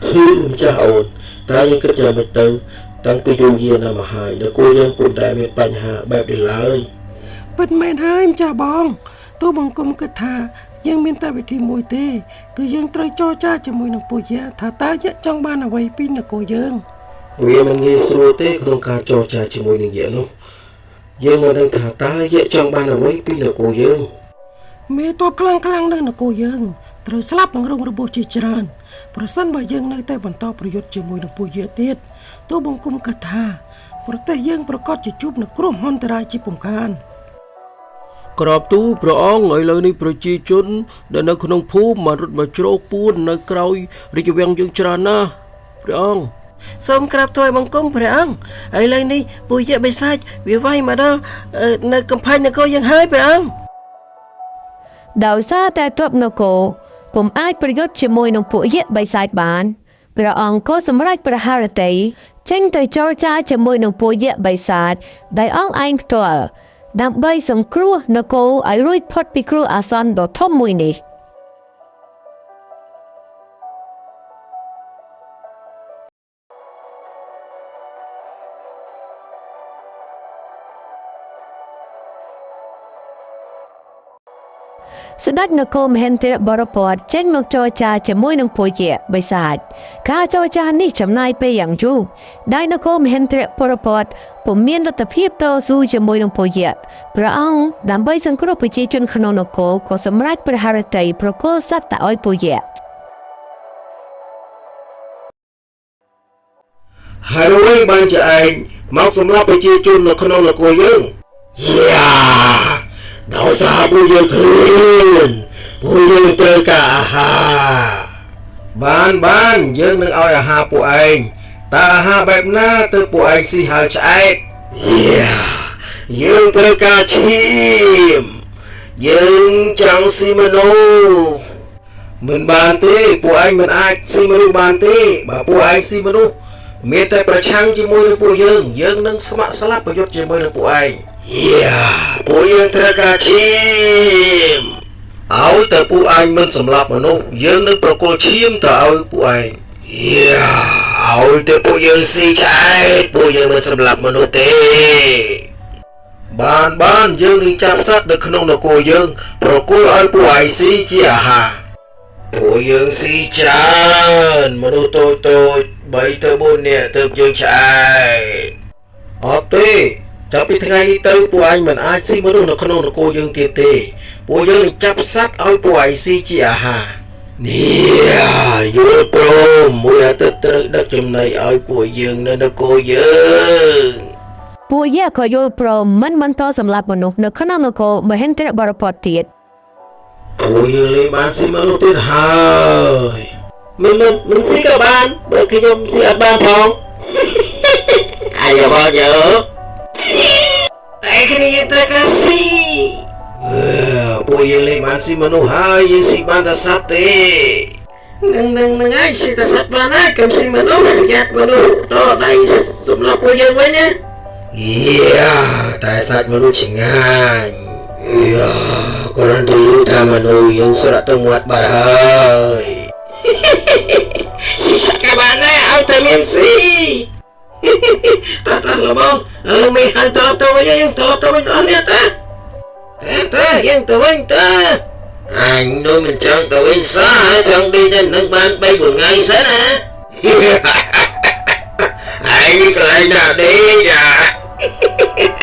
ហឺម្ចាស់អូនតើយើងគិតយ៉ាងម៉េចទៅតាំងពីយូរយារណាស់មកហើយនគរយើងពុំដែលមានបញ្ហាបែបនេះឡើយ ពិតមែនហើយម្ចាស់បងទូបង្គំគិតថាយើងមានតែវិធីមួយទេគឺយើងត្រូវចរចាជាមួយនឹងពួកយក្សថាតើយក្សចង់បានអ្វីពីនគរយើង វាមិនងាយស្រួលទេក្នុងការចរចាជាមួយនឹងយក្សនោះយើងមិនដឹងថាតើយក្សចង់បានអ្វីពីនគរយើង មេតបខ្លាំងខ្លាំងនៅនគរយើងត្រូវស្លាប់និងរងរបួសជាច្រើនប្រសិនបើយើងនៅតែបន្តប្រយុទ្ធជាមួយនឹងពួកយក្សទៀតទូបង្គំគិតថាប្រទេសយើងប្រកាសជាជួបនឹងគ្រោះមហន្តរាយជាពុំខាន ក្របទូព្រះអង្គឥឡូវនេះប្រជាជនដែលនៅក្នុងភូមិបានរត់មកជ្រកពួននៅក្រោយរាជវាំងយើងច្រើនណាស់ព្រះអង្គ សូមក្រាបថ្វាយបង្គំព្រះអង្គឥឡូវនេះពួកយក្សបិសាចវាវាយមកដល់នៅកំផែងនគរយើងហើយព្រះអង្គ ដោយសារតែទ័ពនគរពុំអាចប្រយុទ្ធជាមួយនឹងពួកយក្សបិសាចបានព្រះអង្គក៏សម្រេចព្រះハរតីចេញទៅចរចាជាមួយនឹងពួកយក្សបិសាចដោយអង្គឯងផ្ទាល់ដើម្បីសង្គ្រោះនគរឲ្យរួចផុតពីគ្រោះអាសន្នដ៏ធំមួយនេះ ស្ដេចនគរមហិន្ទ្របរពតចេញមកចរចាជាមួយនឹងពួកយក្សបិសាចការចរចានេះចំណាយពេលយ៉ាងយូរដែលនគរមហិន្ទ្របរពតពុំមានលទ្ធភាពតស៊ូជាមួយនឹងពួកយក្សព្រះអង្គដើម្បីសង្គ្រោះប្រជាជនក្នុងនគរក៏សម្រេចព្រះハរតីប្រគល់សត្វទៅឲ្យពួកយក្ស ហើយអ្វីបានជាឯងមកសម្រាប់ប្រជាជននៅក្នុងនគរយើងយ៉ាដោយសារពួកយើងឃ្លានពួកយើងត្រូវការអាហារបានយើងនឹងឲ្យអាហារពួកឯងតើអាហារបែបណាទើបពួកឯងស៊ីហើយឆ្អែតយ៉ាយើងត្រូវការឈាមយើងចង់ស៊ីមនុស្សមិនបានទេពួកឯងមិនអាចស៊ីមនុស្សបានទេបើពួកឯងស៊ីមនុស្សមានតែប្រឆាំងជាមួយនឹងពួកយើងយើងនឹងស្ម័គ្រស្លាប់ប្រយុទ្ធជាមួយនឹងពួកឯងយ៉ាពួកយើងត្រូវការឈាមឲ្យតែពួកឯងមិនសម្លាប់មនុស្សយើងនឹងប្រគល់ឈាមទៅឲ្យពួកឯងយ៉ាឲ្យតែពួកយើងស៊ីឆ្អែតពួកយើងមិនសម្លាប់មនុស្សទេបានយើងនឹងចាប់សត្វនៅក្នុងនគរយើងប្រគល់ឲ្យពួកឯងស៊ីជាអាហារពួកយើងស៊ីច្រើនមនុស្សតូចតូច3ទៅ4នាក់ទើបយើងឆ្អែតអត់ទេចាប់ពីថ្ងៃនេះទៅពួកឯងមិនអាចស៊ីមនុស្សនៅក្នុងនគរយើងទៀតទេពួកយើងនឹងចាប់សត្វឲ្យពួកឯងស៊ីជាអាហារនេះយល់ព្រមមួយអាទិត្យត្រូវដឹកចំណីឲ្យពួកយើងនៅនគរយើង ពួកយក្សក៏យល់ព្រមមិនបន្តសម្លាប់មនុស្សនៅក្នុងនគរមហិន្ទ្របរពតទៀត ពួកយើងលេងបានស៊ីមនុស្សទៀតហើយមិនស៊ីក៏បានបើខ្ញុំស៊ីអត់បានផងអាយបងយោតែគ្នាយើងត្រូវការស៊ីអឺពួកយើងលេងបានស៊ីមនុស្សហើយយើងស៊ីបានតែសត្វទេ នឹងនឹងនឹងហើយស៊ីតែសត្វបានហើយកុំស៊ីមនុស្សប្រយ័ត្នមនុស្សដកដៃសម្លាប់ពួកយើងវិញណា យ៉ាតែសាច់មនុស្សឆ្ងាញ់យ៉ាគ្រាន់តែឮថាមនុស្សយើងស្រក់ទៅមាត់បាត់ហើយ ស៊ីសត្វក៏បានដែរឲ្យតែមានស៊ីតើតើលបងឥឡូវមេហៅត្រឡប់ទៅវិញយើងត្រឡប់ទៅវិញអស់នេះតាតើយើងទៅវិញតើ អញដូចមិនចង់ទៅវិញសោះហើយចង់ដេកទៅនឹងបាន3 4ថ្ងៃសិនណា ឯងនេះកន្លែងណាដេក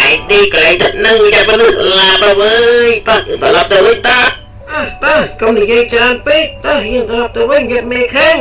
អាឯងដេកកន្លែងទៅនឹងចាំមនុស្សស្លាប់ហើយវើយតោះត្រឡប់ទៅវិញតើ អើតើកុំនិយាយច្រើនពេកតើយើងត្រឡប់ទៅវិញវាមេខាង